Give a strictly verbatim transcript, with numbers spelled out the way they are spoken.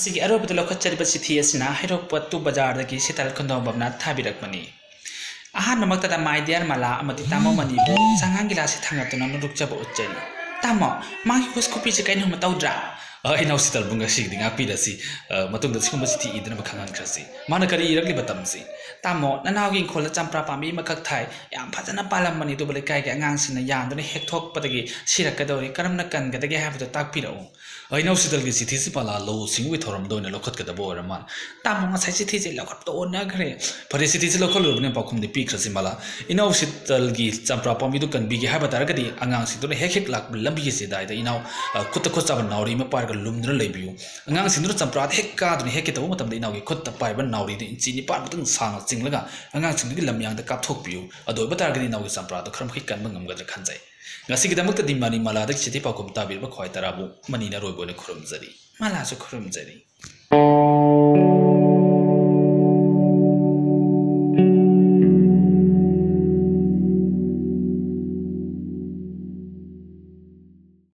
ꯃꯁꯤꯒꯤ ꯑꯔꯣꯏꯕꯗ ꯂꯧꯈꯠꯆꯔꯤꯕ ꯆꯤꯊꯤ ꯑꯁꯤꯅ ꯍꯩꯔꯣꯛꯄ ꯇꯨ ꯕꯖꯥꯔꯗꯒꯤ ꯁꯤꯇꯜ ꯈꯨꯟꯗꯣꯝꯕꯝꯅ ꯊꯥꯕꯤꯔꯛꯄꯅꯤ꯫ ꯑꯍꯥꯟꯕꯃꯛꯇꯗ ꯃꯥꯏ ꯗꯤꯌꯔ ꯃꯂꯥ ꯑꯃꯗꯤ ꯇꯥꯃꯣ ꯃꯅꯤꯕꯨ ꯆꯉꯥꯡ ꯒꯤꯂꯥꯁꯁꯤ ꯊꯥꯡꯒꯠꯇꯨꯅ ꯅꯣꯛꯆꯕ ꯎꯠꯆꯔꯤ꯫ "ꯇꯥꯃꯣ, ꯃꯥꯒꯤ ꯍꯨꯁ ꯈꯨꯄꯤꯁꯤ ꯀꯩꯅꯣꯝꯃ ꯇꯧꯗ꯭ꯔꯥ?" ꯑ, ꯏꯅꯥꯎ ꯁꯤꯇꯜꯕꯨ ꯉꯁꯤꯒꯤꯗꯤ ꯉꯥꯛꯄꯤꯔꯁꯤ꯫ ꯑ, ꯃꯇꯨꯡꯗ ꯁꯤꯒꯨꯝꯕ ꯆꯤꯊꯤ ꯏꯗꯅꯕ ꯈꯪꯍꯟꯈ꯭ꯔꯁꯤ꯫ ꯃꯥꯅ ꯀꯔꯤ ꯏꯔꯛꯂꯤꯕ ꯇꯝꯁꯤ꯫ "ꯇꯥꯃꯣ, ꯅꯅꯥꯎꯒꯤ ꯏꯪꯈꯣꯜꯗ ꯆꯝꯄ꯭ꯔꯥ ꯄꯥꯝꯕꯤ ꯑꯃꯈꯛ ꯊꯥꯏ꯫ ꯌꯥꯝ ꯐꯖꯅ ꯄꯥꯜꯂꯝꯕꯅꯤ, ꯑꯗꯨꯕꯨ ꯂꯩꯀꯥꯏꯒꯤ ꯑꯉꯥꯡꯁꯤꯡꯅ ꯌꯥꯟꯗꯨꯅ ꯍꯦꯛꯊꯣꯛꯄꯗꯒꯤ ꯁꯤꯔꯛꯀꯗꯧꯔꯦ꯫ ꯀꯔꯝꯅ ꯀꯟꯒꯗꯒꯦ ꯍꯥꯏꯕꯗꯨ ꯇꯥꯛꯄꯤꯔꯛꯎ꯫" ꯑ, ꯏꯅꯥꯎ ꯁꯤꯇꯜꯒꯤ ꯆꯤꯊꯤꯁꯤ ꯄꯥꯂꯥ ꯂꯧꯎ ꯁꯤꯡꯎꯒꯤ ꯊꯧꯔꯝꯗ ꯑꯣꯏꯅ ꯂꯧꯈꯠꯀꯗꯕ ꯑꯣꯏꯔ ꯃꯥꯜꯂꯦ꯫ "ꯇꯥꯃꯣ, ꯉꯁꯥꯏ ꯆꯤꯊꯤꯁꯦ ꯂꯧꯈꯠꯄ ꯑꯣꯟꯅꯈ꯭ꯔꯦ꯫" ꯐꯔꯦ, ꯆꯤꯊꯤꯁꯦ ꯂꯧꯈꯠꯂꯨꯔꯕꯅꯤꯅ ꯄꯥꯎꯈꯨꯝꯗꯤ ꯄꯤꯈ꯭ꯔꯁꯤ ꯃꯥꯂꯥ꯫ ꯏꯅꯥꯎ ꯁꯤꯇꯜꯒꯤ ꯆꯝꯄ꯭ꯔꯥ ꯄꯥꯝꯕꯤꯗꯨ ꯀꯟꯕꯤꯒꯦ ꯍꯥꯏꯕ ꯇꯥꯔꯒꯗꯤ ꯑꯉꯥꯡꯁꯤꯡꯗꯨꯅ ꯍꯦꯛ ꯍꯦꯛ ꯂꯥꯛꯄ ꯂꯝꯕꯤꯒꯤ ꯆꯦꯗꯥꯏꯗ ꯏꯅꯥꯎ, ꯑ, ꯈꯨꯠꯇ ꯈꯨꯠ ꯆꯥꯕ ꯅꯥꯎꯔꯤ ꯑꯃ ꯄꯥꯏꯔꯒ ꯂꯨꯝꯗꯨꯅ ꯂꯩꯕꯤꯌꯨ꯫ ꯑꯉꯥꯡꯁꯤꯡꯗꯨꯅ ꯆꯝꯄ꯭ꯔꯥꯗ ꯍꯦꯛ ꯀꯥꯗꯨꯅ ꯍꯦꯛꯀꯦ ꯇꯧꯕ ꯃꯇꯝꯗ ꯏꯅꯥꯎꯒꯤ ꯈꯨꯠꯇ ꯄꯥꯏꯕ ꯅꯥꯎꯔꯤꯗꯨ ꯏꯟꯆꯤ ꯅꯤꯄꯥꯟꯃꯨꯛꯇꯪ ꯁꯥꯡꯅ ꯆꯤꯡꯂꯒ ꯑꯉꯥꯡꯁꯤꯡꯗꯨꯒꯤ ꯂꯝꯌꯥꯡꯗ ꯀꯥꯞꯊꯣꯛꯄꯤꯌꯨ꯫ ꯑꯗꯨ ꯑꯣꯏꯕ ꯇꯥꯔꯒꯗꯤ ꯏꯅꯥꯎꯒꯤ ꯆꯝꯄ꯭ꯔꯥꯗꯨ ꯈꯔ ꯃꯈꯩ ꯀꯟꯕ ꯉꯝꯒꯗ꯭ꯔꯥ ꯈꯟꯖꯩ꯫ ꯉꯁꯤꯒꯤꯗꯃꯛꯇꯗꯤ ꯃꯅꯤ ꯃꯥꯂꯥꯗꯒꯤ ꯆꯤꯊꯤ ꯄꯥꯎꯈꯨꯝ ꯇꯥꯕꯤꯔꯕ ꯈ꯭ꯋꯥꯏ ꯇꯔꯥꯕꯨ ꯃꯅꯤꯅ ꯑꯔꯣꯏꯕ ꯑꯣꯏꯅ ꯈꯨꯔꯨꯝꯖꯔꯤ꯫ ꯃꯥꯂꯥꯁꯨ ꯈꯨꯔꯨꯝꯖꯔꯤ꯫